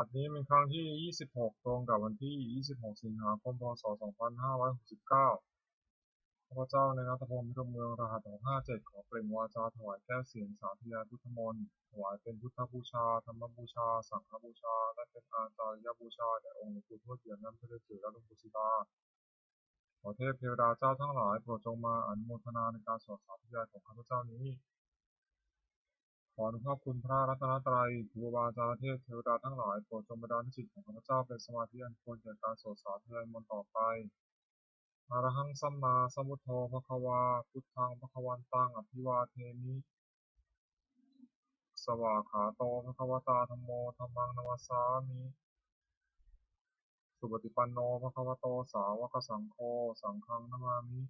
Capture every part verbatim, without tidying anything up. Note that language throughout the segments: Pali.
บัดนี้เป็นครั้งที่ ยี่สิบหก ตรงกับวันที่ ยี่สิบหก สิงหาคม พ.ศ. สองพันห้าร้อยหกสิบเก้า ข้าพเจ้า นายณัฐพงษ์ พิรมเมือง รหัส หกห้าเจ็ด ขอเปล่งวาจาถวายแก้วเสียงสาธยายพุทธมนต์ ถวายเป็นพุทธบูชา ธรรมบูชา สังฆบูชา และเป็นอาจาริยบูชาแด่องค์หลวงปู่ทวดเหยียบน้ำทะเลจืดและหลวงปู่ศิลา ขอเทพเทวดาเจ้าทั้งหลายโปรดจงมาอนุโมทนาในการสวดสาธยายของข้าพเจ้านี้ ขออนุภาพคุณพระรัตนตรัย ครูบาอาจารย์เทพเทวดาทั้งหลายโปรดจงบันดาลให้จิตของข้าพเจ้าเป็นสมาธิอันควรแก่การสวดสาธยายมนต์ต่อไป Arahaṃ sammāsambuddho bhagavā, buddhaṃ bhagavantaṃ abhivādemi. Svākkhāto bhagavatā dhammo, dhammaṃ namassāmi. Supaṭipanno bhagavato sāvakasaṅgho, saṅghaṃ namāmi.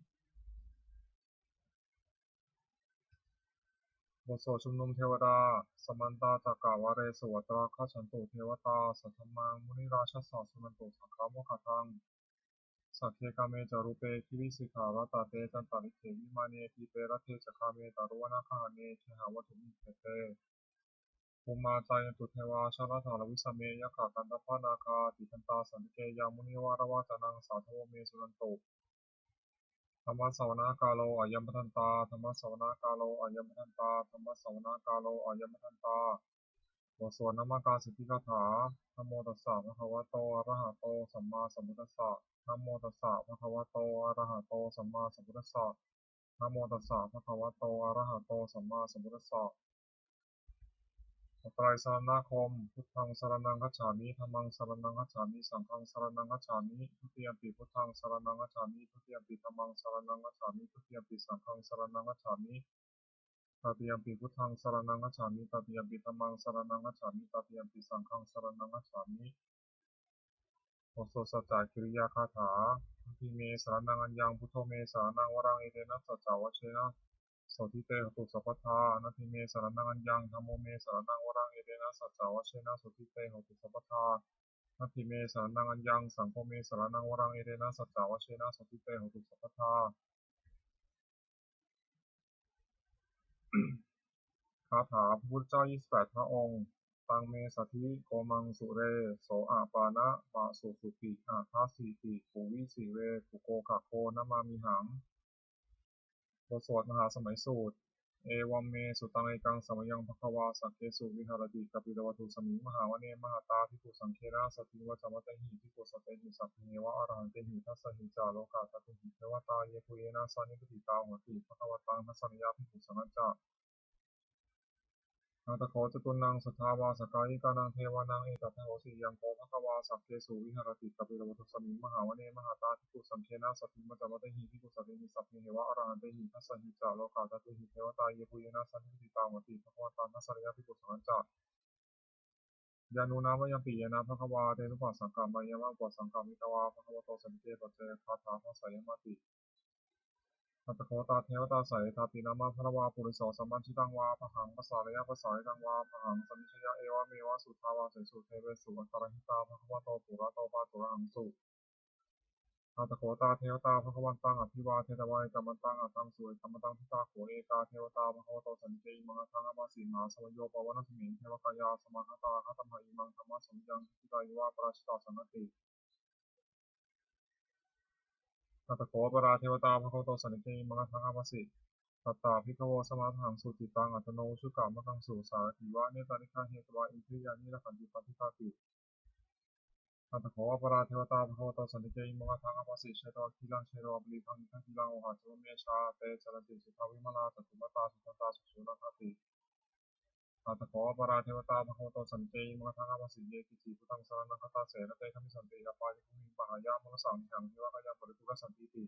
บทสวดชุมนุมเทวดา Samantā cakkavāḷesu atrāgacchantu devatā, saddhammaṃ munirājassa suṇantu saggamokkhadaṃ. Sagge kāme ca rūpe girisikharataṭe cantalikkhe vimāne, dīpe raṭṭhe ca gāme taruvanagahane gehavatthumhi khette, bhummā cāyantu devā jalathalavisame yakkhagandhabbanāgā, tiṭṭhantā santike yaṃ munivaravacanaṃ sādhavo me suṇantu. Dhammassavanakālo ayambhadantā. Dhammassavanakālo ayambhadantā. Dhammassavanakālo ayambhadantā. บทสวดนมการสิทธิคาถา Namo tassa bhagavato arahato sammāsambuddhassa. Namo tassa bhagavato arahato sammāsambuddhassa. Namo tassa bhagavato arahato sammāsambuddhassa. ไตรสรณคมน์ Buddhaṃ saraṇaṃ gacchāmi. Dhammaṃ saraṇaṃ gacchāmi. Saṅghaṃ saraṇaṃ gacchāmi. Dutiyampi buddhaṃ saraṇaṃ gacchāmi. Dutiyampi dhammaṃ saraṇaṃ gacchāmi. Dutiyampi saṅghaṃ saraṇaṃ gacchāmi. Tatiyampi buddhaṃ saraṇaṃ gacchāmi. Tatiyampi dhammaṃ saraṇaṃ gacchāmi. Tatiyampi saṅghaṃ saraṇaṃ gacchāmi. บทสวดสัจจกิริยาคาถา Natthi me saraṇaṃ aññaṃ, buddho me saraṇaṃ varaṃ, etena saccavajjena sotthi te hotu sabbadā. Natthi me saraṇaṃ aññaṃ, dhammo me saraṇaṃ varaṃ, etena saccavajjena sotthi te hotu sabbadā. Natthi me saraṇaṃ aññaṃ, saṅgho me saraṇaṃ varaṃ, etena saccavajjena sotthi te hotu sabbadā. คาถาพระพุทธเจ้า ยี่สิบแปด พระองค์ Taṃ me satthi komaṃ sure, so apāna pasu suti, athasīti puvisi ve, pukko khaggo namāmihaṃ. บทสวดมหาสมัยสูตร Evaṃ me sutaṃ. Ekaṃ samayaṃ bhagavā sakkesu viharati kapilavatthusmiṃ mahāvane mahatā bhikkhusaṅghena saddhiṃ pañcamattehi bhikkhusatehi sabbeheva arahantehi. Dasahi ca lokadhātūhi devatā yebhuyyena sannipatitā honti bhagavantaṃ dassanāya bhikkhusaṅghañca. Atha kho catunnaṃ suddhāvāsakāyikānaṃ devānaṃ etadahosi: Ayaṃ kho bhagavā sakkesu viharati kapilavatthusmiṃ mahāvane mahatā bhikkhusaṅghena saddhiṃ pañcamattehi bhikkhusatehi sabbeheva arahantehi. Dasahi ca lokadhātūhi devatā yebhuyyena sannipatitā honti bhagavantaṃ dassanāya bhikkhusaṅghañca. Yannūna mayampi yena bhagavā tenupasaṅkameyyāma, upasaṅkamitvā bhagavato santike paccekagāthā bhāseyyāmāti. Atha kho tā devatā seyyathāpi nāma balavā puriso sammiñjitaṃ vā bāhaṃ pasāreyya, pasāritaṃ vā bāhaṃ sammiñjeyya, evameva suddhāvāsesu devesu antarahitā bhagavato purato pāturahaṃsu. Atha kho tā devatā bhagavantaṃ abhivādetvā ekamantaṃ aṭṭhaṃsu. Ekamantaṃ ṭhitā kho ekā devatā bhagavato santike imaṃ gāthaṃ abhāsi: Mahāsamayo pavanasmiṃ, devakāyā samāgatā, āgatamha imaṃ dhammasamayaṃ, dakkhitāyeva aparājitasaṅghanti. Atha kho aparā devatā bhagavato santike imaṃ gāthaṃ abhāsi: Tatra bhikkhavo samādahaṃsu, cittaṃ attano ujukamakaṃsu, sārathīva nettāni gahetvā, indriyāni rakkhanti paṇḍitāti. Atha kho aparā devatā bhagavato santike imaṃ gāthaṃ abhāsi: Chetvā khīlaṃ chetvā palighaṃ, indakhīlaṃ ohaccamanejā, te caranti suddhā vimalā, cakkhumatā sudantā susunāgāti. Atha kho aparā devatā bhagavato santike imaṃ gāthaṃ abhāsi: Ye keci buddhaṃ saraṇaṃ gatāse, na te gamissanti apāyabhūmiṃ, pahāya mānusaṃ dehaṃ, devakāyaṃ paripūressantīti.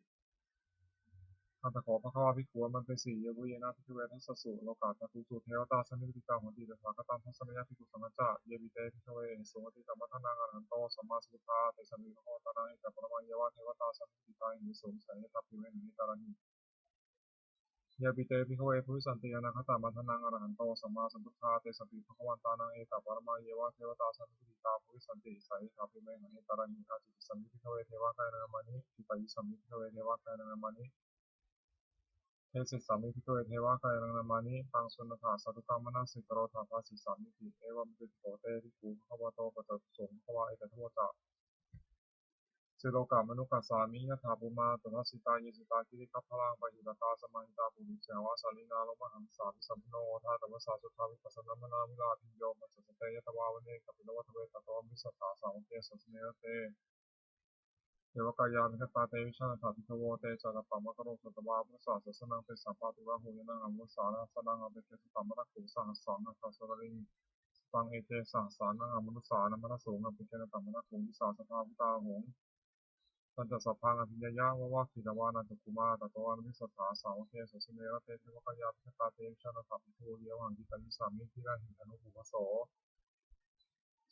Atha kho bhagavā bhikkhū āmantesi: Yebhuyyena bhikkhave dasasu lokadhātūsu devatā sannipatitā honti tathāgataṃ dassanāya bhikkhusaṅghañca. Yepi te bhikkhave ahesuṃ atītamaddhānaṃ arahanto sammāsambuddhā, tesampi bhagavantānaṃ etaparamāyeva devatā sannipatitā ahesuṃ, seyyathāpi mayhaṃ etarahi. Yepi te bhikkhave bhavissanti anāgatamaddhānaṃ arahanto sammāsambuddhā, tesampi bhagavantānaṃ etaparamāyeva devatā sannipatitā bhavissanti, seyyathāpi mayhaṃ etarahi. Ācikkhissāmi bhikkhave devakāyānaṃ nāmāni, kittayissāmi bhikkhave devakāyānaṃ nāmāni, Desissāmi bhikkhave devakāyānaṃ nāmāni. Taṃ suṇātha sādhukaṃ manasikarotha bhāsissāmīti. Evaṃ bhanteti kho te bhikkhū bhagavato paccassosuṃ. Bhagavā etadavoca. Silokamanukassāmi yattha bhummā tadassitā. Ye sitā girigabbharaṃ pahitattā samāhitā. Pavutthajātivi sallīnā lomahaṃsābhisambhuno. Odātamanasā suddhā vippasannamanāvilā. Bhiyyo pañcasate ñatvā vane kāpilavatthave. Tato āmantayi satthā sāvake sāsane rate. Devakāyā abhikkantā te vijānātha bhikkhavo. Te ca ātappamakaruṃ sutvā buddhassa sāsanaṃ. Tesampāturahu ñāṇaṃ amanussāna dassanaṃ. Appeke satamaddakkhuṃ sahassaṃ atha sattariṃ. Sataṃ eke sahassānaṃ amanussānamaddasuṃ. Appekenantamaddakkhuṃ disā sabbā phuṭā ahuṃ. Tañca sabbaṃ abhiññāya vavakkhitvāna cakkhumā. Tato āmantayi satthā sāvake sāsane rate. Devakāyā abhikkantā te vijānātha bhikkhavo. Ye vohaṃ kittayissāmi girāhi anupubbaso.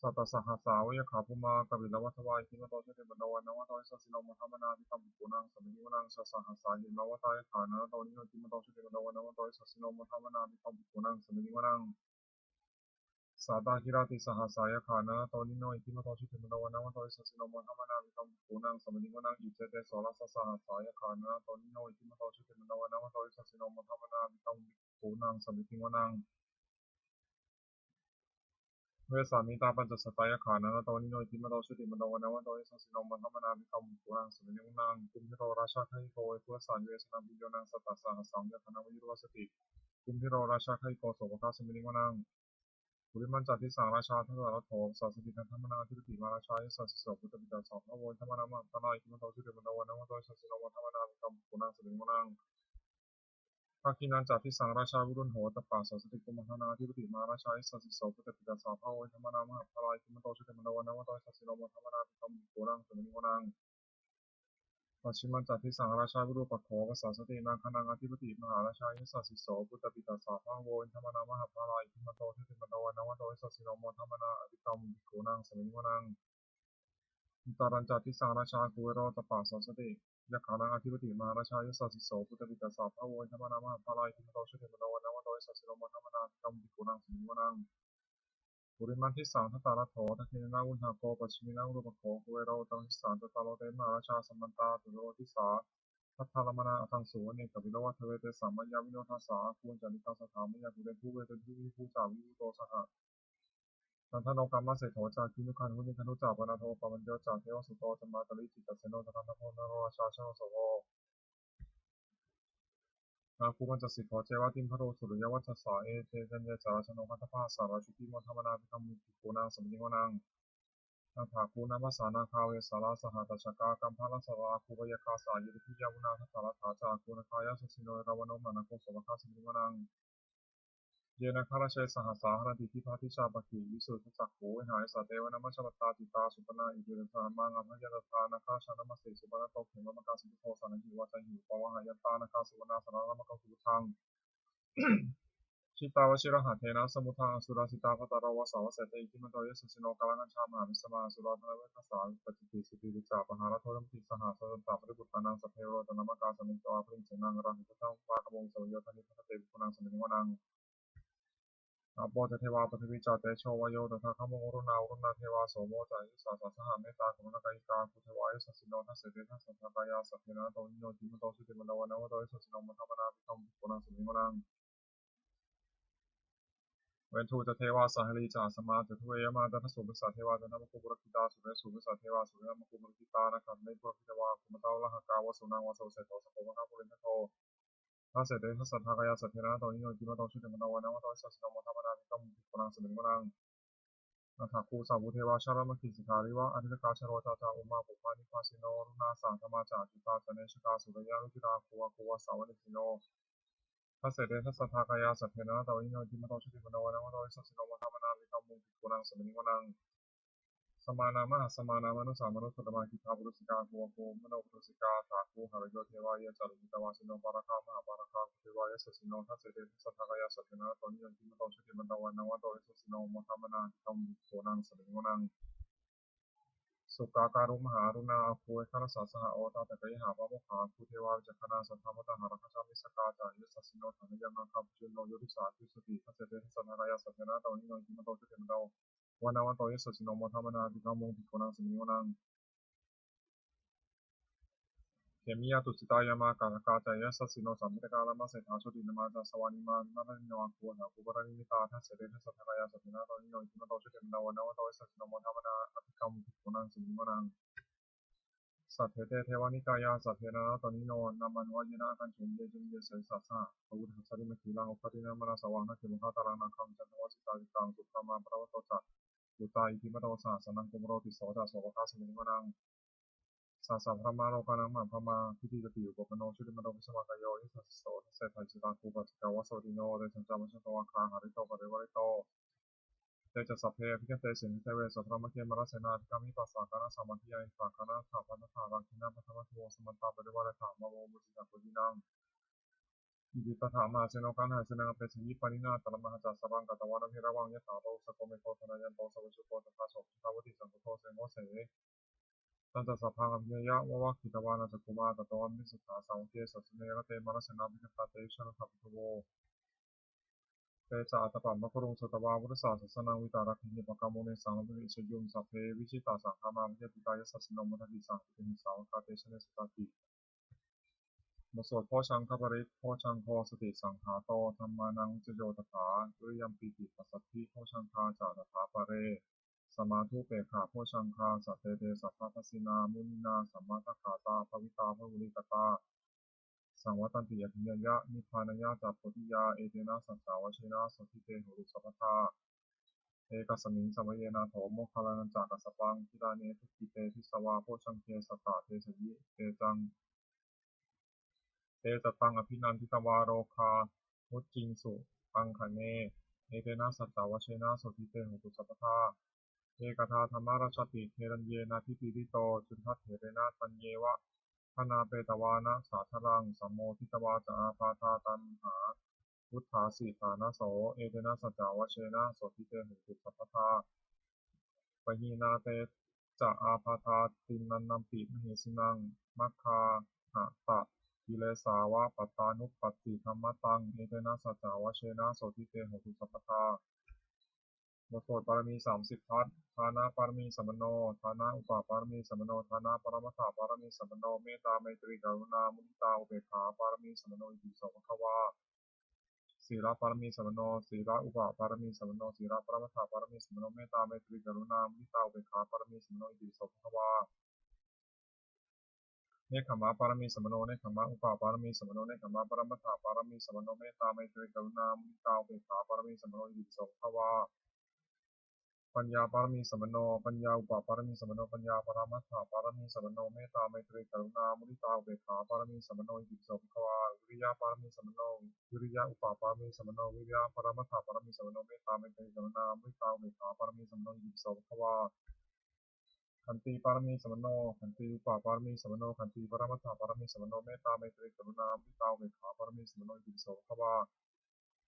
Sattasahassā va yakkhā bhummā kāpilavatthavā. Iddhimanto jutimanto vaṇṇavanto yasassino modamānā abhikkāmuṃ bhikkhūnaṃ samitiṃ vanaṃ. Chasahassā ca himavatā yakkhā nānattavaṇṇino. Iddhimanto jutimanto vaṇṇavanto yasassino modamānā abhikkāmuṃ bhikkhūnaṃ samitiṃ vanaṃ. Sātāgirā tisahassā yakkhā nānattavaṇṇino. Iddhimanto jutimanto vaṇṇavanto yasassino modamānā abhikkāmuṃ bhikkhūnaṃ samitiṃ vanaṃ. Iccete soḷasasahassā yakkhā nānattavaṇṇino. Iddhimanto jutimanto vaṇṇavanto yasassino modamānā abhikkāmuṃ bhikkhūnaṃ samitiṃ vanaṃ. Vessāmittā pañcasatā yakkhā nānattavaṇṇino. Iddhimanto jutimanto vaṇṇavanto yasassino modamānā abhikkāmuṃ bhikkhūnaṃ samitiṃ vanaṃ. Kumbhīro rājagahiko vepullassa nivesanaṃ. Bhiyyo naṃ satasahassaṃ yakkhānaṃ payirupāsati. Kumbhīro rājagahiko sopāga samitiṃ vanaṃ. Purimañca disaṃ rājā dhataraṭṭho pasāsati. Gandhabbānaṃ ādhipati mahārājā yasassi so. Puttāpi tassa bahavo indanāmā mahabbalā. Iddhimanto jutimanto vaṇṇavanto yasassino modamānā abhikkāmuṃ bhikkhūnaṃ samitiṃ vanaṃ. Dakkhiṇañca disaṃ rājā virūḷho tappasāsati. Kumbhaṇḍānaṃ ādhipati mahārājā yasassi so. Puttāpi tassa bahavo indanāmā mahabbalā. Iddhimanto jutimanto vaṇṇavanto yasassino modamānā abhikkāmuṃ bhikkhūnaṃ samitiṃ vanaṃ. Pacchimañca disaṃ rājā virūpakkho pasāsati. Nāgānaṃ ādhipati mahārājā yasassi so. Puttāpi tassa bahavo indanāmā mahabbalā. Iddhimanto jutimanto vaṇṇavanto yasassino modamānā abhikkāmuṃ bhikkhūnaṃ samitiṃ vanaṃ. Uttarañca disaṃ rājā kuvero tappasāsati. Yakkhānaṃ ādhipati mahārājā yasassi so. Puttāpi tassa bahavo indanāmā mahabbalā. Iddhimanto jutimanto vaṇṇavanto yasassino modamānā abhikkāmuṃ bhikkhūnaṃ samitiṃ vanaṃ. Purimaṃ disaṃ dhataraṭṭho dakkhiṇena virūḷhako pacchimena virūpakkho kuvero uttaraṃ disaṃ. Cattāro te mahārājā samantā caturo disā daddallamānā aṭṭhaṃsu vane kāpilavatthave. Tesaṃ māyāvino dāsā āgū vañcanikā saṭhā māyā kuṭeṇḍu veṭeṇḍu viṭū ca viṭuṭo saha candano kāmaseṭṭho ca kinnughaṇḍu nighaṇḍu ca panādo opamañño ca devasūto ca mātali cittaseno ca gandhabbo naḷo rājā janosabho āgū pañcasikho ceva timbarū suriyavaccasā. Ete caññe ca rājāno gandhabbā saha rājubhi modamānā abhikkāmuṃ bhikkhūnaṃ samitiṃ vanaṃ. Athāgū nābhasā nāgā vesālā sahatacchakā kambalassatarā āgū pāyāgā saha ñātibhi. Yāmunā dhataraṭṭhā ca āgū nāgā yasassino erāvaṇo mahānāgo sopāga samitiṃ vanaṃ. Ye nāgarāje sahasā haranti dibbā dijā pakkhi visuddhacakkhū vehāsayā te vanamajjhapattā citrā supaṇṇā iti tesa nāmaṃ. Abhayantadā nāgarājānamāsi supaṇṇato khemamakāsi buddho saṇhāhi vācāhi upavhayantā nāgā supaṇṇā saraṇamakaṃsu buddhaṃ. Jitā vajirahatthena samuddaṃ asurā sitā bhātaro vāsavassete iddhimanto yasassino kālakañjā mahābhismā asurā dānaveghasā vepacitti sucitti ca pahārādo namucī saha. Tañca baliputtānaṃ sabbe verocanāmakā samititvā baliṃ senaṃ rāhubhaddamupāgamuṃ samayodāni bhaddante bhikkhūnaṃ samitiṃ vanaṃ. Āpo ca devā paṭhavī ca tejo vāyo tadāgamuṃ varuṇā vāruṇā devā somo ca yasasā saha mettākaruṇākāyikā āgū devā yasassino dasete dasadhā kāyā sabbe nānattavaṇṇino iddhimanto jutimanto vaṇṇavanto yasassino modamānā abhikkāmuṃ bhikkhūnaṃ samitiṃ vanaṃ. Veṇḍū ca devā sahalī ca asamā ca duve yamā candassūpanisā devā candamāgū purakkhitā. Suriyassūpanisā devā suriyamāgū purakkhitā nakkhattāni purakkhitvā āgū mandavalāhakā vasūnaṃ vāsavo seṭṭho sakko pāga purindado. Dasete dasadhā kāyā sabbe nānattavaṇṇino iddhimanto jutimanto vaṇṇavanto yasassino modamānā abhikkāmuṃ bhikkhūnaṃ samitiṃ vanaṃ. Athāgū sahabhū devā jalamaggisikhāriva ariṭṭhakā ca rojā ca ummāpupphanibhāsino varuṇā sahadhammā ca accutā ca anejakā sūleyyarucirā āgū āgū vāsavanesino. Dasete dasadhā kāyā sabbe nānattavaṇṇino iddhimanto jutimanto vaṇṇavanto yasassino modamānā abhikkāmuṃ bhikkhūnaṃ samitiṃ vanaṃ. Samānā mahāsamānā mānusā mānusuttamā khiḍḍāpadūsikā āgū āgū manopadūsikā. Athāgū harayo devā ye ca lohitavāsino pāragā mahāpāragā āgū devā yasassino. Dasete dasadhā kāyā sabbe nānattavaṇṇino iddhimanto jutimanto vaṇṇavanto yasassino modamānā abhikkāmuṃ bhikkhūnaṃ samitiṃ vanaṃ. Sukkā karumhā aruṇā āgū veghanasā saha. Odātagayhā pāmokkhā āgū devā vicakkhaṇā sadāmattā hāragajā missakā ca yasassino. Thanayaṃ nāgā bhiyyo no yo disā abhivassati. Dasete dasadhā kāyā sabbe nānattavaṇṇino iddhimanto jutimanto vaṇṇavanto yasassino modamānā abhikkāmuṃ bhikkhūnaṃ samitiṃ vanaṃ. Khemiyā tusitā yāmā kaṭṭhakā ca yasassino, sāvāhakā lāmaseṭṭhā jotināmā ca āsavā, nimmānaratino āgū athāgū paranimmitā. Dasete dasadhā kāyā sabbe nānattavaṇṇino, iddhimanto jutimanto vaṇṇavanto yasassino, modamānā abhikkāmuṃ bhikkhūnaṃ samitiṃ vanaṃ. Saṭṭhete devanikāyā sabbe nānattavaṇṇino, nāmanvayena āgañchuṃ ye caññe sadisā saha. Pavutthajātimakkhīlaṃ oghatiṇṇamanāsavaṃ, dakkhemoghataraṃ nāgaṃ candaṃva asitātitaṃ, subrahmā paramatto ca puttā iddhimato saha. Sanaṅkumāro tisso ca sopāga samitiṃ vanaṃ. Sahassabrahmalokānaṃ mahābrahmābhitiṭṭhati, upapanno jutimanto bhismākāyo yasassi so. Dasettha esadhā āgū paccekavasavattino, tesañca majjhato āgā hārito parivārito. Te ca sabbe abhikkante sinde deve sabrahmake, mārasenā abhikkāmi passa kaṇhassa mandiyaṃ. Etha gaṇhatha bandhatha rāgena bandhamatthu vo, samantā parivāretha mā vo muñcittha koci naṃ. Iti tattha mahāseno kaṇhasenaṃ apesayi, pāṇinā talamāhacca saraṃ katvāna bheravaṃ. Yathā pāvussako megho thanayanto savijjuko, tadā so paccudāvatti saṅkuddho asayaṃvase. Tañca sabbaṃ abhiññāya vavakkhitvāna cakkhumā, tato āmantayi satthā sāvake sāsane rate. Mārasenā abhikkantā te vijānātha bhikkhavo, te ca ātappamakaruṃ sutvā buddhassa sāsanaṃ. Vītarāgehi pakkāmuṃ nesaṃ lokavidū vijaññuṃ. Sabbe vijitasaṅgāmā bhayātītā yasassino, modanti saha bhūtehi sāvakā te janesutāti. บทสวดโพชฌังคปริตร Bojjhaṅgo satisaṅkhāto dhammānaṃ vicayo tathā, viriyampīti passaddhi bojjhaṅgā ca tathāpare, samādhupekkhā bojjhaṅgā ca, te te sabbadassinā muninā sammadakkhātā bhāvitā bahulīkatā, saṃvattanti abhiññāya nibbānāya ca bodhiyā. Etena saccavajjena sotthi te hotu sabbadā. Ekasmiṃ samaye nātho moggallānañca kassapaṃ, gilāne dukkhite disvā bojjhaṅge satta desayi. Te caṃ, te ca taṃ abhinanditvā rogā mucciṃsu taṅkhaṇe. Etena saccavajjena sotthi te hotu sabbadā. Ekadā dhammarājāpi gelaññenābhipīḷito, cundattherena taññeva bhaṇāpetvāna sādaraṃ, sammoditvā ca ābādhā tamhā vuṭṭhāsi ṭhānaso. Etena saccavajjena sotthi te hotu sabbadā. Pahīnā te ca ābādhā tiṇṇannampi mahesinaṃ, maggāhatakilesāva pattānuppattidhammataṃ. Etena saccavajjena sotthi te hotu sabbadā. บทสวดบารมีสามสิบทัศน์ Dāna pāramī sampanno, dāna upapāramī sampanno, dāna paramattha pāramī sampanno, mettā maitrī karuṇā muditā upekkhā pāramī sampanno, itipi so bhagavā. Sīla pāramī sampanno, sīla upapāramī sampanno, sīla paramattha pāramī sampanno, mettā maitrī karuṇā muditā upekkhā pāramī sampanno, itipi so bhagavā. Nekkhamma pāramī sampanno, nekkhamma upapāramī sampanno, nekkhamma paramattha pāramī sampanno, mettā maitrī karuṇā muditā upekkhā pāramī sampanno, itipi so bhagavā. Paññā pāramī sampanno, paññā upapāramī sampanno, paññā paramattha pāramī sampanno, mettā maitrī karuṇā muditā upekkhā pāramī sampanno, itipi so bhagavā. Viriya pāramī sampanno, viriya upapāramī sampanno, viriya paramattha pāramī sampanno, mettā maitrī karuṇā muditā upekkhā pāramī sampanno, itipi so bhagavā. Khanti pāramī sampanno, khanti upapāramī sampanno, khanti paramattha pāramī sampanno, mettā maitrī karuṇā muditā upekkhā pāramī sampanno, itipi so bhagavā.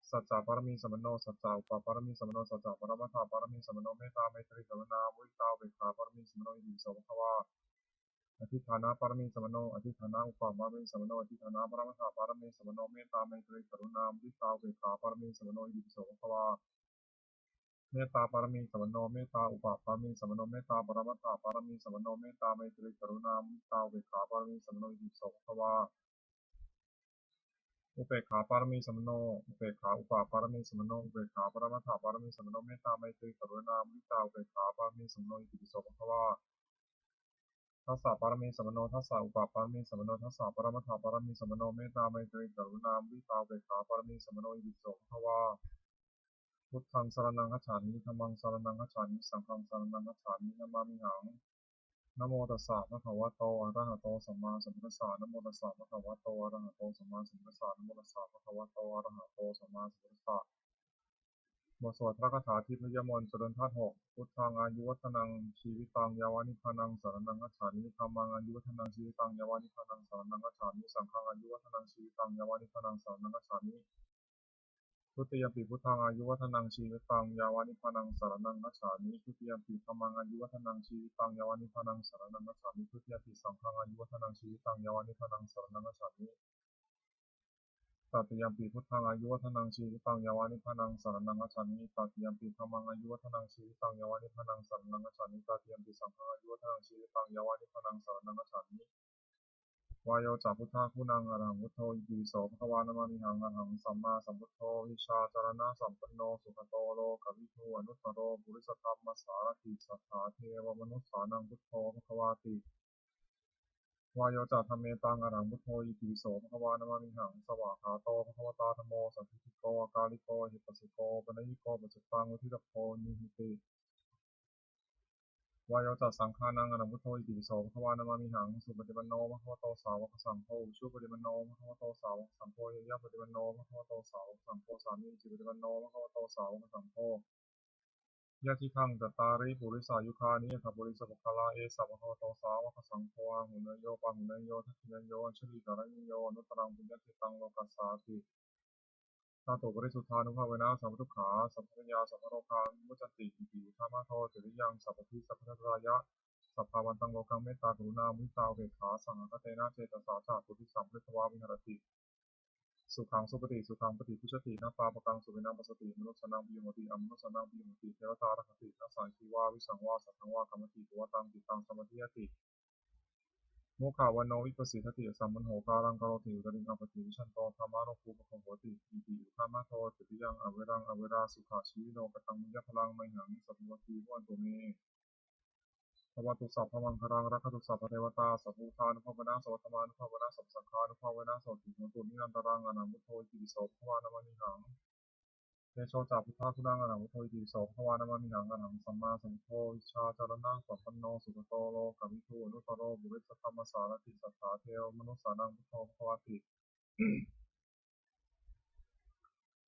Sacca pāramī sampanno, sacca upapāramī sampanno, sacca paramattha pāramī sampanno, mettā maitrī karuṇā muditā upekkhā pāramī sampanno, itipi so bhagavā. Adhiṭṭhāna pāramī sampanno, adhiṭṭhāna upapāramī sampanno, adhiṭṭhāna paramattha pāramī sampanno, mettā maitrī karuṇā muditā upekkhā pāramī sampanno, itipi so bhagavā. Mettā pāramī sampanno, mettā upapāramī sampanno, mettā paramattha pāramī sampanno, mettā maitrī karuṇā muditā upekkhā pāramī sampanno, itipi so bhagavā. Upekkhā pāramī sampanno, upekkhā upapāramī sampanno, upekkhā paramattha pāramī sampanno, mettā maitrī karuṇā muditā upekkhā pāramī sampanno, itipi so bhagavā. Dasa pāramī sampanno, dasa upapāramī sampanno, dasa paramattha pāramī sampanno, mettā maitrī karuṇā muditā upekkhā pāramī sampanno, itipi so bhagavā. Buddhaṃ saraṇaṃ gacchāmi, dhammaṃ saraṇaṃ gacchāmi, saṅghaṃ saraṇaṃ gacchāmi, namāmihaṃ. Namo tassa bhagavato arahato sammāsambuddhassa. Namo tassa bhagavato arahato sammāsambuddhassa. Namo tassa bhagavato arahato sammāsambuddhassa. บทสวดพระคาถาทิพยมนต์ จุลทัศน์หก Buddhaṃ āyuvaḍḍhanaṃ jīvitaṃ yāva nibbānaṃ saraṇaṃ gacchāmi. Dhammaṃ āyuvaḍḍhanaṃ jīvitaṃ yāva nibbānaṃ saraṇaṃ gacchāmi. Saṅghaṃ āyuvaḍḍhanaṃ jīvitaṃ yāva nibbānaṃ saraṇaṃ gacchāmi. Dutiyampi buddhaṃ āyuvaḍḍhanaṃ jīvitaṃ yāva nibbānaṃ saraṇaṃ gacchāmi. Dutiyampi dhammaṃ āyuvaḍḍhanaṃ jīvitaṃ yāva nibbānaṃ saraṇaṃ gacchāmi. Dutiyampi saṅghaṃ āyuvaḍḍhanaṃ jīvitaṃ yāva nibbānaṃ saraṇaṃ gacchāmi. Tatiyampi buddhaṃ āyuvaḍḍhanaṃ jīvitaṃ yāva nibbānaṃ saraṇaṃ gacchāmi. Tatiyampi dhammaṃ āyuvaḍḍhanaṃ jīvitaṃ yāva nibbānaṃ saraṇaṃ gacchāmi. Tatiyampi saṅghaṃ āyuvaḍḍhanaṃ jīvitaṃ yāva nibbānaṃ saraṇaṃ gacchāmi. Vāyo ca buddhaguṇaṃ arahaṃ buddho itipi so bhagavā namāmihaṃ. Arahaṃ sammāsambuddho vijjācaraṇasampanno sugato lokavidū anuttaro purisadammasārathi satthā devamanussānaṃ buddho bhagavāti. Vāyo ca dhammetaṃ arahaṃ buddho itipi so bhagavā namāmihaṃ. Svākkhāto bhagavatā dhammo sandiṭṭhiko akāliko ehipassiko opanayiko paccattaṃ veditabbo viññūhīti. Vāyo ca saṅghānaṃ arahaṃ buddho itipi so bhagavā namāmihaṃ. Supaṭipanno bhagavato sāvakasaṅgho, ujupaṭipanno bhagavato sāvakasaṅgho, ñāyapaṭipanno bhagavato sāvakasaṅgho, sāmīcipaṭipanno bhagavato sāvakasaṅgho, yadidaṃ cattāri purisayugāni aṭṭha purisapuggalā, esa bhagavato sāvakasaṅgho āhuneyyo pāhuneyyo dakkhiṇeyyo añjalikaraṇīyo anuttaraṃ puññakkhettaṃ lokassāti. Dhātuparisuddhānubhāvena sabbadukkhā sabbabhayā sabbarogā vimuccanti. Iti uddhamadho tiriyaṃ sabbadhi sabbattatāya sabbāvantaṃ lokaṃ mettā karuṇā muditā upekkhā sahagatena cetasā catuddisaṃ pharitvā viharati. Sukhaṃ supati, sukhaṃ paṭibujjhati, na pāpakaṃ supinaṃ passati, manussānaṃ piyamoti, amanussānaṃ piyamoti, devatā rakkhanti, nāssa aggi vā visaṃ vā satthaṃ vā kamati, tuvaṭaṃ cittaṃ samādhiyati, mukhavaṇṇo vippasīdati, asammūḷho kālaṃ karoti, uttariṃ appaṭivijjhanto dhammānuggūhako hoti. Iti uddhamadho tiriyaṃ averaṃ averā sukhajīvino. Kataṃ puññaphalaṃ mayhaṃ sabbapāṇi bhavantu me. Bhavatu sabbamaṅgalaṃ, rakkhantu sabbadevatā, sabbabuddhānubhāvena sabbadhammānubhāvena sabbasaṅghānubhāvena sotthī hontu nirantaraṃ. Arahaṃ buddho itipi so bhagavā namāmihaṃ. Tejo ca buddhaguṇaṃ arahaṃ buddho itipi so bhagavā namāmihaṃ. Arahaṃ sammāsambuddho vijjācaraṇasampanno sugato lokavidū anuttaro purisadammasārathi satthā devamanussānaṃ buddho bhagavāti.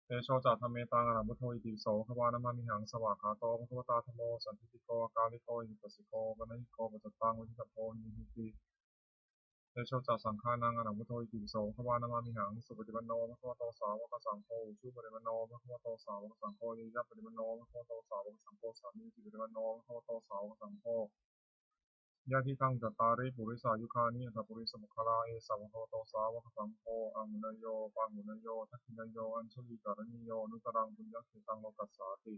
Tejo ca dhammetaṃ arahaṃ buddho itipi so bhagavā namāmihaṃ. Svākkhāto bhagavatā dhammo sandiṭṭhiko akāliko ehipassiko opanayiko paccattaṃ veditabbo viññūhīti. Tejo ca saṅghānaṃ arahaṃ buddho itipi so bhagavā namāmihaṃ. Supaṭipanno bhagavato sāvakasaṅgho, ujupaṭipanno bhagavato sāvakasaṅgho, ñāyapaṭipanno bhagavato sāvakasaṅgho, sāmīcipaṭipanno bhagavato sāvakasaṅgho, yadidaṃ cattāri purisayugāni aṭṭha purisapuggalā, esa bhagavato sāvakasaṅgho āhuneyyo pāhuneyyo dakkhiṇeyyo añjalikaraṇīyo anuttaraṃ puññakkhettaṃ lokassāti.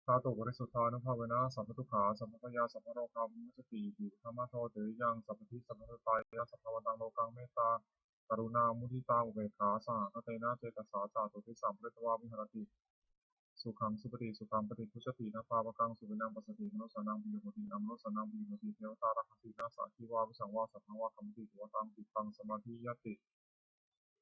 Dhātuparisuddhānubhāvena sabbadukkhā sabbabhayā sabbarogā vimuccanti. Iti uddhamadho tiriyaṃ sabbadhi sabbattatāya sabbāvantaṃ lokaṃ mettā karuṇā muditā upekkhā sahagatena cetasā catuddisaṃ pharitvā viharati. Sukhaṃ supati, sukhaṃ paṭibujjhati, na pāpakaṃ supinaṃ passati, manussānaṃ piyamoti, amanussānaṃ piyamoti, devatā rakkhanti, nāssa aggi vā visaṃ vā satthaṃ vā kamati, tuvaṭaṃ cittaṃ samādhiyati,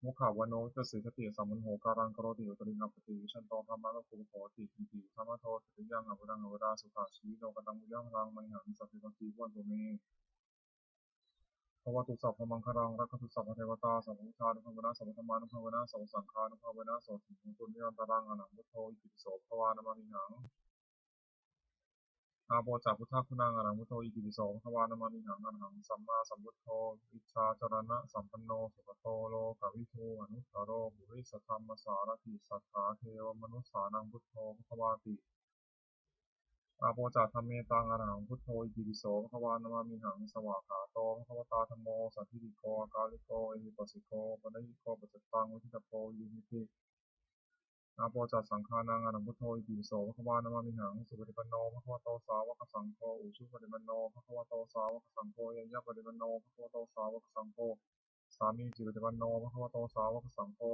mukhavaṇṇo vippasīdati, asammūḷho kālaṃ karoti, uttariṃ appaṭivijjhanto dhammānuggūhako hoti. Iti uddhamadho tiriyaṃ averaṃ averā sukhajīvino. Kataṃ puññaphalaṃ mayhaṃ sabbapāṇi bhavantu me. Bhavatu sabbamaṅgalaṃ, rakkhantu sabbadevatā, sabbabuddhānubhāvena sabbadhammānubhāvena sabbasaṅghānubhāvena sotthī hontu nirantaraṃ. Arahaṃ buddho itipi so bhagavā namāmihaṃ. Āpo ca buddhaguṇaṃ arahaṃ buddho itipi so bhagavā namāmihaṃ. Arahaṃ sammāsambuddho vijjācaraṇasampanno sugato lokavidū anuttaro purisadammasārathi satthā devamanussānaṃ buddho bhagavāti. Āpo ca dhammetaṃ arahaṃ buddho itipi so bhagavā namāmihaṃ. Svākkhāto bhagavatā dhammo sandiṭṭhiko akāliko ehipassiko opanayiko paccattaṃ veditabbo viññūhīti. Āpo ca saṅghānaṃ arahaṃ buddho itipi so bhagavā namāmihaṃ. Supaṭipanno bhagavato sāvakasaṅgho, ujupaṭipanno bhagavato sāvakasaṅgho, ñāyapaṭipanno bhagavato sāvakasaṅgho, sāmīcipaṭipanno bhagavato sāvakasaṅgho,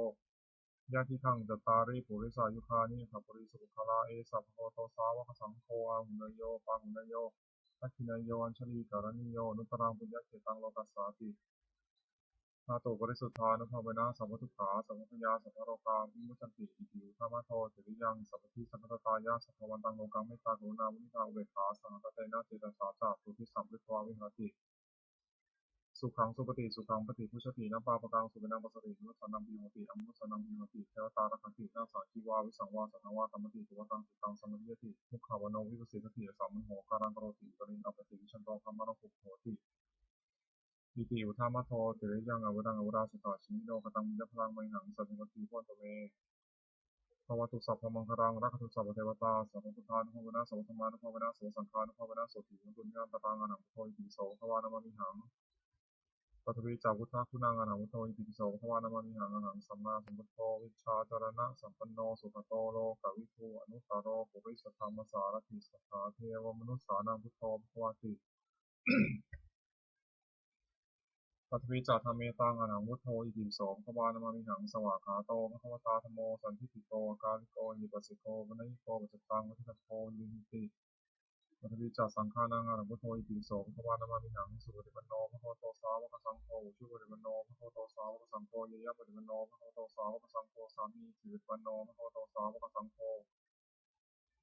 yadidaṃ cattāri purisayugāni aṭṭha purisapuggalā, esa bhagavato sāvakasaṅgho āhuneyyo pāhuneyyo dakkhiṇeyyo añjalikaraṇīyo anuttaraṃ puññakkhettaṃ lokassāti. Dhātuparisuddhānubhāvena sabbadukkhā sabbabhayā sabbarogā vimuccanti. Iti uddhamadho tiriyaṃ sabbadhi sabbattatāya sabbāvantaṃ lokaṃ mettā karuṇā muditā upekkhā sahagatena cetasā catuddisaṃ pharitvā viharati. Sukhaṃ supati, sukhaṃ paṭibujjhati, na pāpakaṃ supinaṃ passati, manussānaṃ piyamoti, amanussānaṃ piyamoti, devatā rakkhanti, nāssa aggi vā visaṃ vā satthaṃ vā kamati, tuvaṭaṃ cittaṃ samādhiyati, mukhavaṇṇo vippasīdati, asammūḷho kālaṃ karoti, uttariṃ appaṭivijjhanto dhammānuggūhako hoti. Iti uddhamadho tiriyaṃ averaṃ averā sukhajīvino. Kataṃ puññaphalaṃ mayhaṃ sabbapāṇi bhavantu me. Bhavatu sabbamaṅgalaṃ, rakkhantu sabbadevatā, sabbabuddhānubhāvena sabbadhammānubhāvena sabbasaṅghānubhāvena sotthī hontu nirantaraṃ. Arahaṃ buddho itipi so bhagavā namāmihaṃ. Pathavī ca buddhaguṇaṃ arahaṃ buddho itipi so bhagavā namāmihaṃ. Arahaṃ sammāsambuddho vijjācaraṇasampanno sugato lokavidū anuttaro purisadammasārathi satthā devamanussānaṃ buddho bhagavāti. Pathavī ca dhammetaṃ arahaṃ buddho itipi so bhagavā namāmihaṃ. Svākkhāto bhagavatā dhammo sandiṭṭhiko akāliko ehipassiko opanayiko paccattaṃ veditabbo viññūhīti. Pathavī ca saṅghānaṃ arahaṃ buddho itipi so bhagavā namāmihaṃ. Supaṭipanno bhagavato sāvakasaṅgho, ujupaṭipanno bhagavato sāvakasaṅgho, ñāyapaṭipanno bhagavato sāvakasaṅgho, sāmīcipaṭipanno bhagavato sāvakasaṅgho,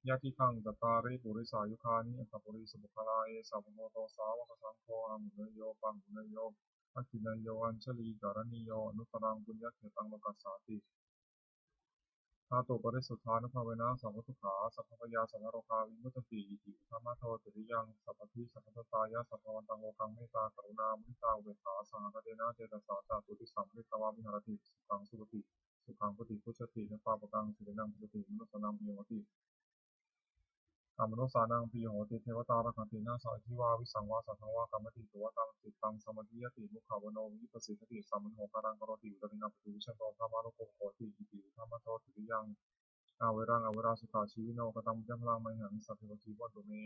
yadidaṃ cattāri purisayugāni aṭṭha purisapuggalā, esa bhagavato sāvakasaṅgho, āhuneyyo pāhuneyyo dakkhiṇeyyo añjalikaraṇīyo anuttaraṃ puññakkhettaṃ lokassāti. Dhātuparisuddhānubhāvena sabbadukkhā sabbabhayā sabbarogā vimuccanti. Iti uddhamadho tiriyaṃ sabbadhi sabbadasāya sabbavantaṃ lokaṃ mettā karuṇā muditā upekkhā sahagatena cetasā catuddisaṃ pharitvā viharati. Sukhaṃ supati, sukhaṃ paṭibujjhati, na pāpakaṃ supinaṃ passati, manussānaṃ piyo hoti, amanussānaṃ piyo hoti, devatā rakkhanti, nāssa aggi vā visaṃ vā satthaṃ vā kamati, tuvaṭaṃ cittaṃ samādhiyati, mukhavaṇṇo vippasīdati, sammūḷho kālaṃ karoti, uttariṃ appaṭivijjhanto brahmalokūpago hoti. Iti uddhamadho tiriyaṃ averaṃ averā sukhajīvino. Kataṃ puññaphalaṃ mayhaṃ sabbe bhāgī bhavantu me.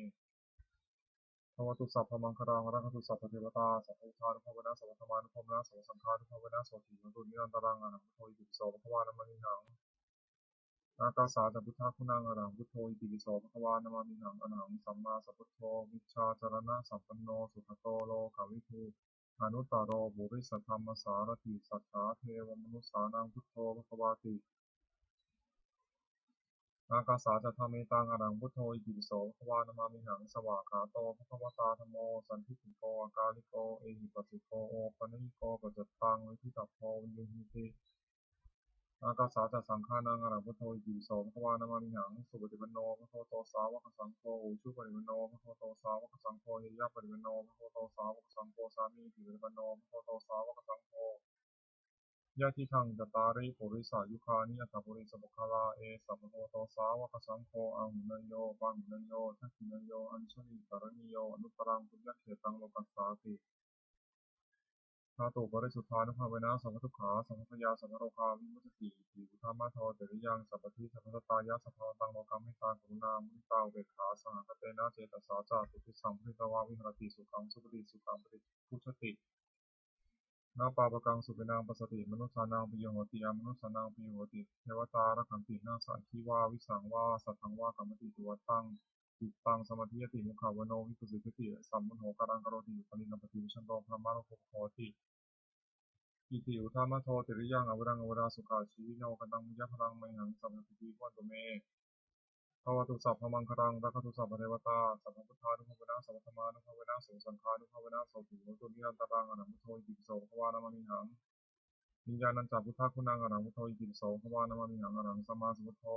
Bhavatu sabbamaṅgalaṃ, rakkhantu sabbadevatā, sabbabuddhānubhāvena sabbadhammānubhāvena sabbasaṅghānubhāvena sotthī hontu nirantaraṃ. Arahaṃ buddho itipi so bhagavā namāmihaṃ. Ākāsā ca buddhaguṇaṃ arahaṃ buddho itipi so bhagavā namāmihaṃ. Arahaṃ sammāsambuddho vijjācaraṇasampanno sugato lokavidū anuttaro purisadammasārathi satthā devamanussānaṃ buddho bhagavāti. Ākāsā ca dhammetaṃ arahaṃ buddho itipi so bhagavā namāmihaṃ. Svākkhāto bhagavatā dhammo sandiṭṭhiko akāliko ehipassiko opanayiko paccattaṃ veditabbo viññūhīti. Ākāsā ca saṅghānaṃ arahaṃ buddho itipi so bhagavā namāmihaṃ. Supaṭipanno bhagavato sāvakasaṅgho, ujupaṭipanno bhagavato sāvakasaṅgho, ñāyapaṭipanno bhagavato sāvakasaṅgho, sāmīcipaṭipanno bhagavato sāvakasaṅgho, yadidaṃ cattāri purisayugāni aṭṭha purisapuggalā, esa bhagavato sāvakasaṅgho, āhuneyyo pāhuneyyo dakkhiṇeyyo añjalikaraṇīyo anuttaraṃ puññakkhettaṃ lokassāti. Dhātuparisuddhānubhāvena sabbadukkhā sabbabhayā sabbarogā vimuccanti. Iti uddhamadho tiriyaṃ sabbadhi sabbadasāya sabbavantaṃ lokaṃ mettā karuṇā muditā upekkhā sahagatena cetasā catuddisaṃ pharitvā viharati. Sukhaṃ supati, sukhaṃ paṭibujjhati, na pāpakaṃ supinaṃ passati, manussānaṃ piyo hoti, amanussānaṃ piyo hoti, devatā rakkhanti, nāssa aggi vā visaṃ vā satthaṃ vā kamati, tuvaṭaṃ cittaṃ samādhiyati, mukhavaṇṇo vippasīdati, sammūḷho kālaṃ karoti, uttariṃ appaṭivijjhanto brahmalokūpago hoti. Iti uddhamadho tiriyaṃ averaṃ averā sukhajīvino. Kataṃ puññaphalaṃ mayhaṃ sabbe bhāgī bhavantu me. Bhavatu sabbamaṅgalaṃ, rakkhantu sabbadevatā, sabbabuddhānubhāvena sabbadhammānubhāvena sabbasaṅghānubhāvena sotthī hontu nirantaraṃ. Arahaṃ buddho itipi so bhagavā namāmihaṃ. Niyyānañca buddhaguṇaṃ arahaṃ buddho itipi so bhagavā namāmihaṃ. Arahaṃ sammāsambuddho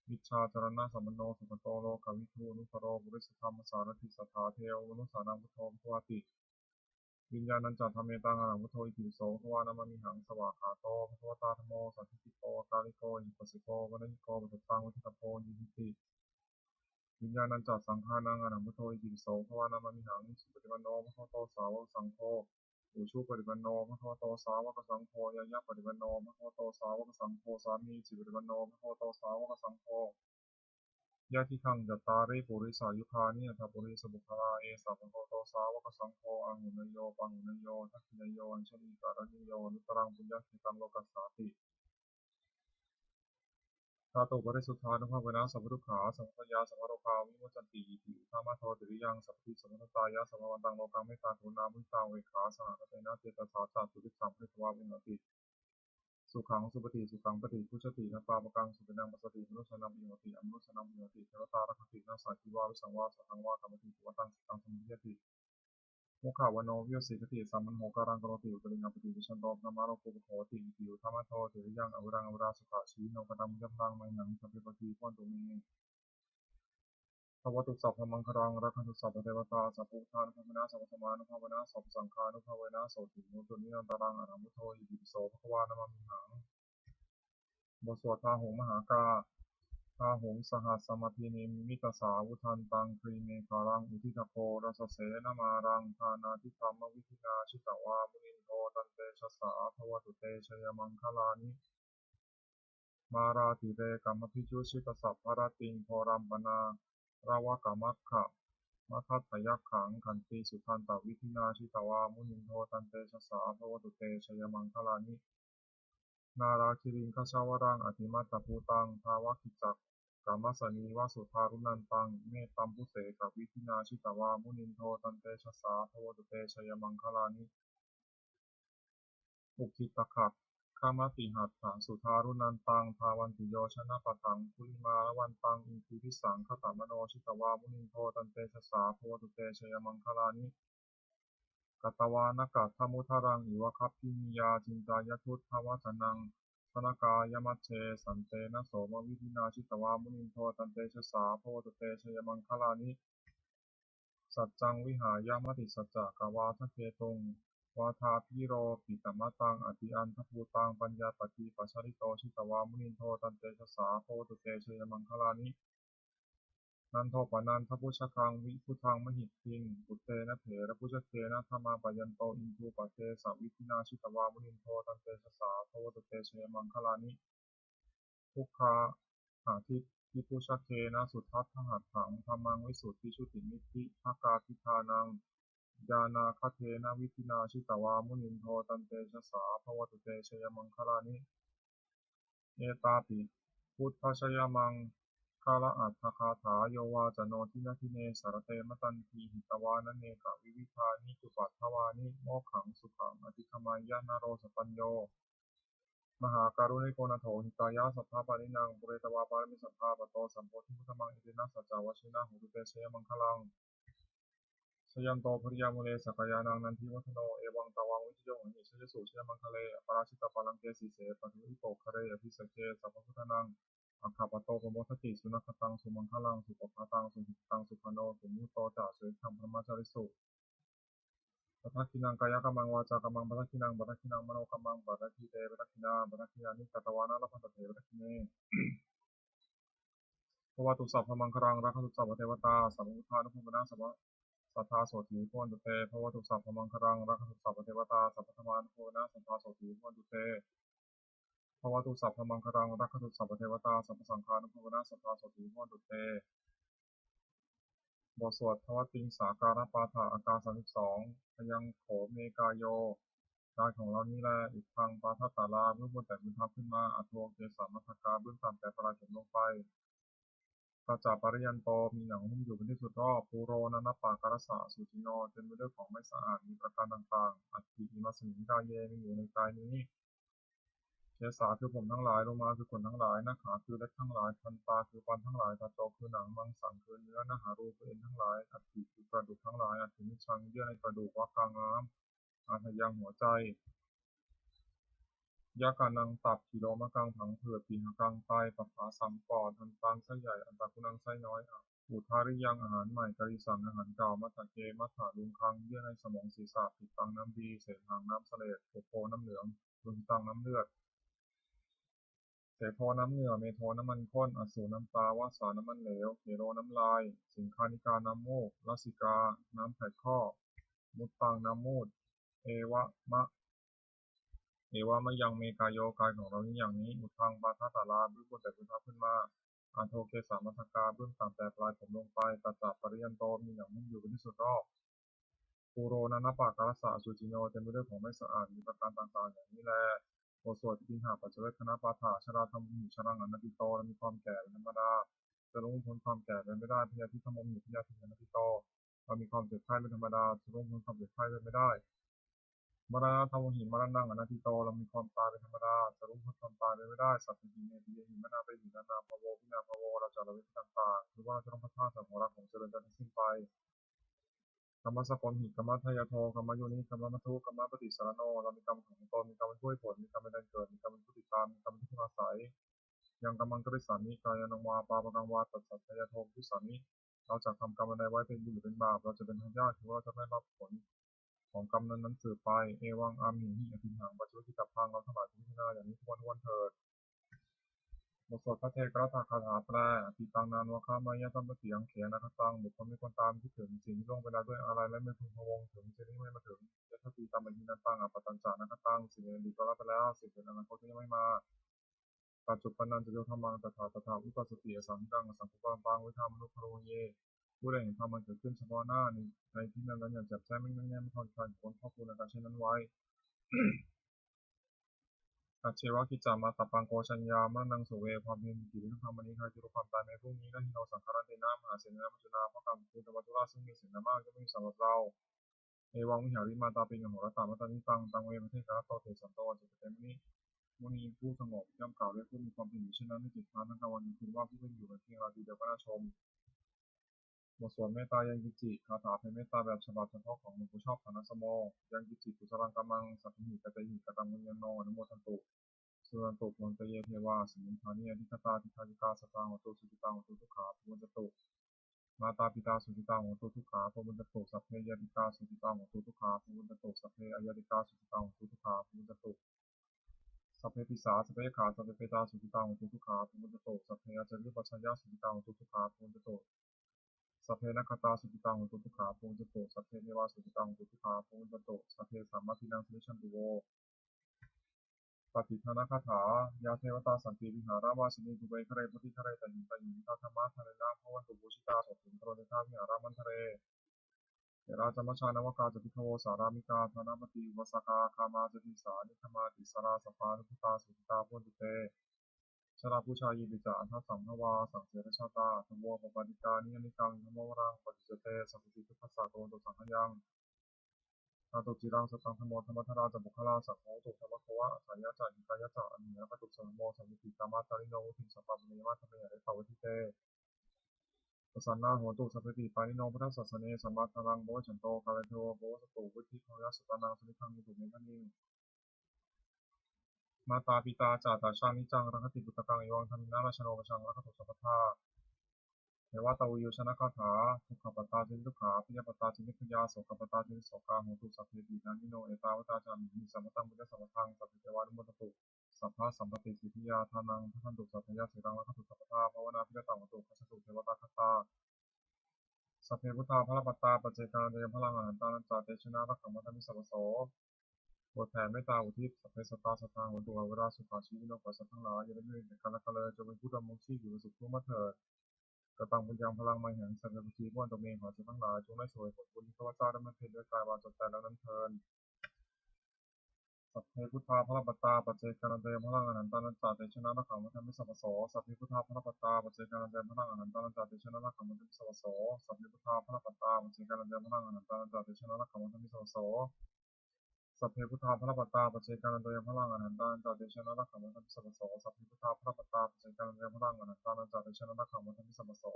vijjācaraṇasampanno sugato lokavidū anuttaro purisadammasārathi satthā devamanussānaṃ buddho bhagavāti. Niyyānañca dhammetaṃ arahaṃ buddho itipi so bhagavā namāmihaṃ. Svākkhāto bhagavatā dhammo sandiṭṭhiko akāliko ehipassiko opanayiko paccattaṃ veditabbo viññūhīti. Niyyānañca saṅghānaṃ arahaṃ buddho itipi so bhagavā namāmihaṃ. Supaṭipanno bhagavato sāvakasaṅgho, ujupaṭipanno bhagavato sāvakasaṅgho, ñāyapaṭipanno bhagavato sāvakasaṅgho, sāmīcipaṭipanno bhagavato sāvakasaṅgho, yadidaṃ cattāri purisayugāni aṭṭha purisapuggalā, esa bhagavato sāvakasaṅgho, āhuneyyo pāhuneyyo dakkhiṇeyyo añjalikaraṇīyo anuttaraṃ puññakkhettaṃ lokassāti. Dhātuparisuddhānubhāvena sabbadukkhā sabbabhayā sabbarogā vimuccanti. Iti uddhamadho tiriyaṃ sabbadhi sabbadasāya sabbavantaṃ lokaṃ mettā karuṇā muditā upekkhā sahagatena cetasā catuddisaṃ pharitvā viharati. Sukhaṃ supati, sukhaṃ paṭibujjhati, na pāpakaṃ supinaṃ passati, manussānaṃ piyo hoti, amanussānaṃ piyo hoti, devatā rakkhanti, nāssa aggi vā visaṃ vā satthaṃ vā kamati, tuvaṭaṃ cittaṃ samādhiyati, mukhavaṇṇo vippasīdati, sammūḷho kālaṃ karoti, uttariṃ appaṭivijjhanto brahmalokūpago hoti. Iti uddhamadho tiriyaṃ averaṃ averā sukhajīvino. Kataṃ puññaphalaṃ mayhaṃ sabbe bhāgī bhavantu me. Bhavatu sabbamaṅgalaṃ, rakkhantu sabbadevatā, sabbabuddhānubhāvena sabbadhammānubhāvena sabbasaṅghānubhāvena sotthī hontu nirantaraṃ. Arahaṃ buddho itipi so bhagavā namāmihaṃ. บทสวดพาหุงมหากา Bāhuṃ sahassamabhinimmitasāvudhantaṃ grīmekhalaṃ uditaghorasasenamāraṃ dānādidhammavidhinā jitavā munindo tantejasā bhavatu te jayamaṅgalāni. Mārātirekamabhiyujjhitasabbarattiṃ ghorampanāḷavakamakkha Mātassa yakkhaṃ khantīsudantavidhinā jitavā munindo tantejasā bhavatu te jayamaṅgalāni. Nāḷāgiriṃ gajavaraṃ atimattabhūtaṃ dāvaggicakkamasanīva sudāruṇantaṃ mettambusekavidhinā jitavā munindo tantejasā bhavatu te jayamaṅgalāni. Ukkhittakhaggamatihatthasudāruṇantaṃ dhāvantiyojanapathaṅgulimālavantaṃ iddhībhisaṅkhatamano jitavā munindo tantejasā bhavatu te jayamaṅgalāni. Katvāna kaṭṭhamudaraṃ iva gabbhinīyā ciñcāya duṭṭhavacanaṃ janakāyamajjhe santena somavidhinā jitavā munindo tantejasā bhavatu te jayamaṅgalāni. Saccaṃ vihāya matisaccakavādaketuṃ vādābhiropitamanaṃ atiandhabhūtaṃ paññāpadīpajalito jitavā munindo tantejasā bhavatu te jayamaṅgalāni. Nandopanandabhujagaṃ vibudhaṃ mahiddhiṃ puttena therabhujagena damāpayanto iddhūpadesavidhinā jitavā munindo tantejasā bhavatu te jayamaṅgalāni. Duggāhadiṭṭhibhujagena sudaṭṭhahatthaṃ brahmaṃ visuddhijutimiddhibakābhidhānaṃ ñāṇāgadena vidhinā jitavā munindo tantejasā bhavatu te jayamaṅgalāni. Etāpi buddhajayamaṅgalaaṭṭhagāthā yo vācano dinadine sarate matandī hitvānanekavividhāni cupaddavāni mokkhaṃ sukhaṃ adhigameyya naro sapañño. Mahākāruṇiko nātho hitāya sabbapāṇinaṃ pūretvā pāramī sabbā patto sambodhimuttamaṃ etena saccavajjena hotu te jayamaṅgalaṃ. Jayanto bodhiyā mūle sakyānaṃ nandivaḍḍhano evaṃ tvaṃ vijayo hohi jayassu jayamaṅgale aparājitapallaṅke sīse paṭhavipokkhare abhiseke sabbabuddhānaṃ aggappatto pamodati. Sunakkhattaṃ sumaṅgalaṃ supabhātaṃ suhuṭṭhitaṃ sukhaṇo sumuhutto ca suyiṭṭhaṃ brahmacārisu. Padakkhiṇaṃ kāyakammaṃ vācākammaṃ padakkhiṇaṃ padakkhiṇaṃ manokammaṃ paṇidhī te padakkhiṇā padakkhiṇāni katvāna labhantatthe padakkhiṇe. Bhavatu sabbamaṅgalaṃ rakkhantu sabbadevatā sabbabuddhānubhāvena sabbasadā sotthī bhavantu te. Bhavatu sabbamaṅgalaṃ rakkhantu sabbadevatā sabbadhammānubhāvena sabbadā sotthī bhavantu te. Bhavatu sabbamaṅgalaṃ rakkhantu sabbadevatā sabbasaṅghānubhāvena sabbadā sotthī bhavantu te. บทสวดทวัตติงสาการปาฐะ อาการ สามสิบสอง Ayaṃ kho me kāyo กายของเรานี้แล uddhaṃ pādatalā เบื้องบนแต่พื้นเท้าขึ้นมา adho kesamatthakā เบื้องต่ำแต่ปลายผมลงไป tacapariyanto มีหนังหุ้มอยู่เป็นที่สุดรอบ pūro nānappakārassa asucino เต็มไปด้วยของไม่สะอาดมีประการต่างๆ atthi imasmiṃ kāye มีอยู่ในกายนี้ kesā คือผมทั้งหลาย lomā คือขนทั้งหลาย nakhā คือเล็บทั้งหลาย dantā คือฟันทั้งหลาย taco คือหนัง maṃsaṃ คือเนื้อ nahārū คือเอ็นทั้งหลาย aṭṭhī คือกระดูกทั้งหลาย aṭṭhimajjhaṃ เยื่อในกระดูก vakkaṃ ม้าม hadayaṃ หัวใจ yakanaṃ ตับ khiḷomakaṃ ผังผืด pihakaṃ ไต paphāsaṃ ปอด dantaṃ ไส้ใหญ่ antaguṇaṃ ไส้น้อย udariyaṃ อาหารใหม่ karīsaṃ อาหารเก่า matthake มัทธะ ลุงคัง เยื่อในสมองศีรษะ pittaṃ น้ำดี sesaṃ น้ำเสลด pubbo น้ำเหลือง lohitaṃ น้ำเลือด sedo น้ำเหงื่อ medo น้ำมันข้น assu น้ำตา vasā น้ำมันเหลว kheḷo น้ำลาย siṅghāṇikā น้ำมูก lasikā น้ำไขข้อ muttaṃ น้ำมูตร evamā evamayaṃ me kāyo กายของเรานี้อย่างนี้ uddhaṃ pādatalā เบื้องบนแต่พื้นเท้าขึ้นมา adho kesamatthakā เบื้องต่ำแต่ปลายผมลงไป tacapariyanto มีหนังหุ้มอยู่เป็นที่สุดรอบ pūro nānappakārassa asucino เต็มไปด้วยของไม่สะอาดมีประการต่างๆ อย่างนี้แล บทสวด pigghapaccavekkhaṇapāṭha. Jarādhammomhi jaraṃ anatīto เรามีความแก่เป็นธรรมดา จะล่วงพ้นความแก่ไปไม่ได้ byādhidhammomhi byādhiṃ anatīto เรามีความเจ็บไข้เป็นธรรมดา จะล่วงพ้นความเจ็บไข้ไปไม่ได้ maraṇadhammomhi maraṇaṃ anatīto เรามีความตายเป็นธรรมดา จะล่วงพ้นความตายไปไม่ได้ sabbehi me piyehi manāpehi nānābhāvo vinābhāvo เราจะละเว้นไปต่างๆ คือว่าเราจะต้องพลัดพรากจากของรักของเจริญกันทั้งสิ้นไป kammassakomhi kammadāyādo kammayoni kammabaṇḍu kammapaṭisaraṇo เรามีกรรมของตน มีกรรมเป็นผู้ให้ผล มีกรรมเป็นแดนเกิด มีกรรมเป็นผู้ติดตาม มีกรรมเป็นที่พึ่งอาศัย yaṃ kammaṃ karissāmi kalyāṇaṃ vā pāpakaṃ vā tassa dāyādo bhavisāmi เราจะทำกรรมอันใดไว้เป็นบุญหรือเป็นบาป เราจะเป็นทายาท คือว่าเราจะไม่รับผลของกรรมนั้นๆ สืบไป evaṃ amhehi abhiṇhaṃ paccavekkhitabbaṃ เราทั้งหลายจงพิจารณาอย่างนี้ทุกวันทุกวันเถิด บทสวดพระเทกรัตตคาถาแปล Atītaṃ nānvāgameyya tappaṭiaṅkhe anāgataṃ บุคคลไม่ควรตามคิดถึงสิ่งที่ล่วงไปแล้วด้วยอาลัย และไม่พึงพะวงถึงสิ่งที่ยังไม่มาถึง Yadatthi tampehi anantaṃ appattañca anāgataṃ สิ่งในอดีตก็ละไปแล้ว สิ่งเป็นอนาคตก็ยังไม่มา Paccuppannañca yo dhammaṃ tattha tattha vipassati asaṃhiraṃ asaṅkuppaṃ taṃ viddhā manubrūhaye ผู้ใดเห็นธรรมมันเกิดขึ้นเฉพาะหน้าในในที่นั้นๆอย่างแจ่มแจ้ง ไม่ง่ายๆ ไม่คลอนแคลน ควรครอบครูในการเช่นนั้นไว้ Ajjeva kiccamātappaṃ ko jaññā maraṇaṃ suve. ความเพียรมีกิจในธรรมนี้ ใครจะรู้ความตายแม้พรุ่งนี้ Na hi no saṅgarantena mahāsenena maccunā. เพราะการประท้วงกับมัจจุราชซึ่งมีเสนามาก ย่อมไม่มีสำหรับเรา Evaṃ vihārimātāpiṃ ahorattamatanditaṃ. Taṃ ve bhaddekarattoti santo ācikkhate muni. มุนีผู้สงบย่อมกล่าวเรียกผู้มีความเพียรอยู่เช่นนั้น ในเจ็ดครั้งทั้งกลางวันกลางคืน ว่าผู้เป็นอยู่เป็นเพียงราตรีเดียวก็น่าชม บทสวดเมตตายังกิจจิ คาถาแผ่เมตตาแบบฉบับเฉพาะของหลวงปู่ชอบ ฐานะสโม Yaṃ kiñci kusalaṃ kammaṃ sabbehi katehi kataṃ puññaṃ no anumodantu, suṇantu bhonto ye devā, asmiṃ ṭhāne adhigatā dīghāyukā, sadā hontu sukhitā hontu dukkhā pamuñcantu. Mātā pitā sukhitā hontu, dukkhā pamuñcantu. Sabbe ñātikā sukhitā hontu, dukkhā pamuñcantu. Sabbe aññātikā sukhitā hontu, dukkhā pamuñcantu. Sabbe pisā sabbe yakkhā sabbe petā sukhitā hontu, dukkhā pamuñcantu. Sabbe ācariyupajjhāyā sukhitā hontu, dukkhā pamuñcantu. Sabbe nakkhattā sukhitā hontu, dukkhā pamuñcantu. Sabbe devā sukhitā hontu, dukkhā pamuñcantu. Sabbasampattīnaṃ samijjhantu vo. Pattidānagāthā. Yā devatā santi vihāravāsinī, thūpe ghare bodhighare tahiṃ tahiṃ, tā dhammadānena bhavantu pūjitā, sotthiṃ karontedha vihāramaṇḍale. Therā ca majjhā navakā ca bhikkhavo, sārāmikā dānapatī upāsakā, gāmā ca desā nigamā ca issarā, sappāṇabhūtā sukhitā bhavantu te. Jalābujā yepi ca aṇḍasambhavā, saṃsedajātā athavopapātikā, niyyānikaṃ dhammavaraṃ paṭicca te, sabbapī dukkhassa karontu saṅkhayaṃ. Ṭhātu ciraṃ sataṃ dhammo, dhammaddharā ca puggalā, saṅgho hotu samaggo va, atthāya ca hitāya ca. Amhe rakkhatu saddhammo, sabbepi kammacārino, vuḍḍhiṃ sampāpuṇeyyāma, dhamme ariyappavedite. Pasannā hontu sabbepi, pāṇino buddhasāsane, sammā dhāraṃ pavecchanto, kāle devo pavassatu, vuḍḍhibhāvena sattānaṃ, samiddhaṃ netu medaniṃ. Mātā pitā ca atrajaṃ, niccaṃ rakkhanti puttakaṃ, evaṃ dhammena rājāno, pajaṃ rakkhatha sabbadā. Devatāuyyojanagāthā. Dukkhappattā ca niddukkhā, bhayappattā ca nibbhayā, sokappattā ca nissokā, hontu sabbepi pāṇino. Ettāvatā ca amhehi, sambhataṃ puññasampadaṃ, sabbe devānumodantu, sabbasampattisiddhiyā. Dānaṃ dadantu saddhāya, sīlaṃ rakkhantu sabbadā, bhāvanābhiratā hontu, gacchantu devatāgatā. Sabbe buddhā balappattā, paccekānañca yaṃ balaṃ, arahantānañca tejena, rakkhaṃ bandhāmi sabbaso. บทแผ่เมตตาอุทิศ Sabbe sattā sadā hontu, averā sukhajīvino. ขอสัตว์ทั้งหลายอย่าได้มีเวรแก่กันและกันเลย จงเป็นผู้ดำรงชีพอยู่เป็นสุขทั่วหน้าเถิด Kataṃ puññaphalaṃ mayhaṃ, sabbe bhāgī bhavantu me. ขอสัตว์ทั้งหลายจงได้เสวยผลบุญที่ข้าพเจ้าได้บำเพ็ญด้วยกายวาจาใจแล้วนั้นเทอญ Sabbe buddhā balappattā, paccekānañca yaṃ balaṃ, arahantānañca tejena, rakkhaṃ bandhāmi sabbaso. Sabbe buddhā balappattā, paccekānañca yaṃ balaṃ, arahantānañca tejena, rakkhaṃ bandhāmi sabbaso. Sabbe buddhā balappattā, paccekānañca yaṃ balaṃ, arahantānañca tejena, rakkhaṃ bandhāmi sabbaso. Sabbe buddhā balappattā, paccekānañca yaṃ balaṃ, arahantānañca tejena, rakkhaṃ bandhāmi sabbaso. Sabbe buddhā balappattā, paccekānañca yaṃ balaṃ, arahantānañca tejena, rakkhaṃ bandhāmi sabbaso.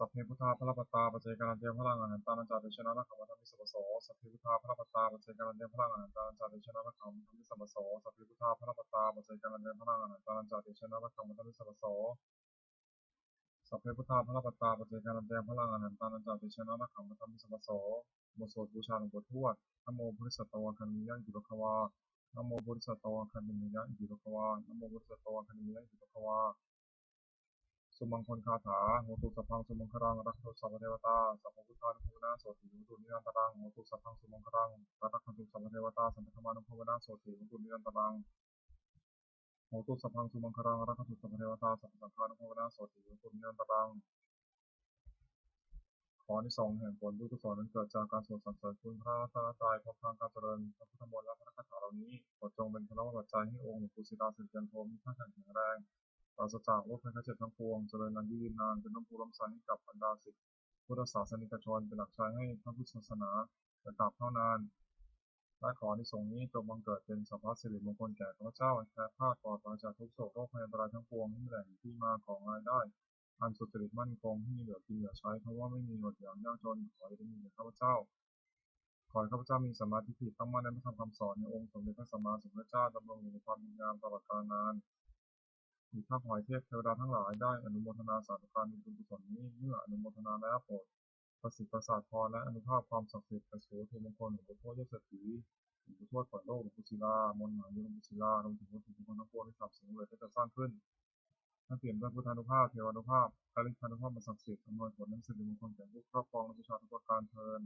Sabbe buddhā balappattā, paccekānañca yaṃ balaṃ, arahantānañca tejena, rakkhaṃ bandhāmi sabbaso. Sabbe buddhā balappattā, paccekānañca yaṃ balaṃ, arahantānañca tejena, rakkhaṃ bandhāmi sabbaso. Sabbe buddhā balappattā, paccekānañca yaṃ balaṃ, arahantānañca tejena, rakkhaṃ bandhāmi sabbaso. Sabbe buddhā balappattā, paccekānañca yaṃ balaṃ, arahantānañca tejena, rakkhaṃ bandhāmi sabbaso. บทสวดบูชาหลวงปู่ทวด Namo bodhisatto āgantimāya iti bhagavā. Namo bodhisatto āgantimāya iti bhagavā. Namo bodhisatto āgantimāya iti bhagavā. Sumaṅgalagāthā. Hotu sabbaṃ sumaṅgalaṃ, rakkhantu sabbadevatā, sabbabuddhānubhāvena sotthī hontu nirantaraṃ. Hotu sabbaṃ sumaṅgalaṃ, rakkhantu sabbadevatā, sabbadhammānubhāvena sotthī hontu nirantaraṃ. Hotu sabbaṃ sumaṅgalaṃ, rakkhantu sabbadevatā, sabbasaṅghānubhāvena sotthī hontu nirantaraṃ. ขออานิสงส์แห่งผลบุญกุศลอันเกิดจากการสวดสรรเสริญคุณพระรัตนตรัย พร้อมทั้งการเจริญพระพุทธมนต์และพระคาถาเหล่านี้ ขอจงเป็นพลวปัจจัยให้องค์หลวงปู่ศิลา สิริจันโท มีพระแข็งแรง ปราศจากโรคภัยไข้เจ็บทั้งปวง เจริญอายุยืนนาน เป็นร่มโพธิ์ร่มไทรให้กับบรรดาศิษย์พุทธศาสนิกชน เป็นหลักชัยให้พระพุทธศาสนา จะตราบเท่านาน และขออานิสงส์นี้จงบังเกิดเป็นสัพพสิริมงคลแก่ข้าพเจ้า ให้แคล้วคลาดปลอดภัยจากทุกข์โศกโรคภัยอันตรายทั้งปวง ให้มีแหล่งที่มาของรายได้ อันสุจริตมั่นคง ให้มีเหลือกินเหลือใช้ คำว่าไม่มีอดอยากยากจน ขออย่าได้มีแก่ข้าพเจ้า ขอให้ข้าพเจ้ามีสัมมาทิฏฐิตั้งมั่นในพระธรรมคำสอนแห่งองค์สมเด็จพระสัมมาสัมพุทธเจ้า ดำรงอยู่ในความดีงามตลอดกาลนาน อีกทั้งขอให้เทพเทวดาทั้งหลายได้อนุโมทนาสาธุการในบุญกุศลนี้ เมื่ออนุโมทนาแล้วโปรดประสิทธิ์ประสาทพรและอนุภาพความศักดิ์สิทธิ์แก่สูตรมงคลหลวงปู่ทวดยอดเศรษฐี หลวงปู่ทวดเปิดโลก หลวงปู่ศิลา มนต์มหายุทธ หลวงปู่ศิลา รวมถึงวัตถุมงคลทั้งปวงที่สรรพสิ่งสำเร็จและจะสร้างขึ้น ทั้งเปี่ยมด้วยพุทธานุภาพ เทวานุภาพ และฤทธานุภาพอันศักดิ์สิทธิ์ อำนวยผลอันสิริมงคลแก่ผู้ครอบครองและบูชาทุกประการเทอญ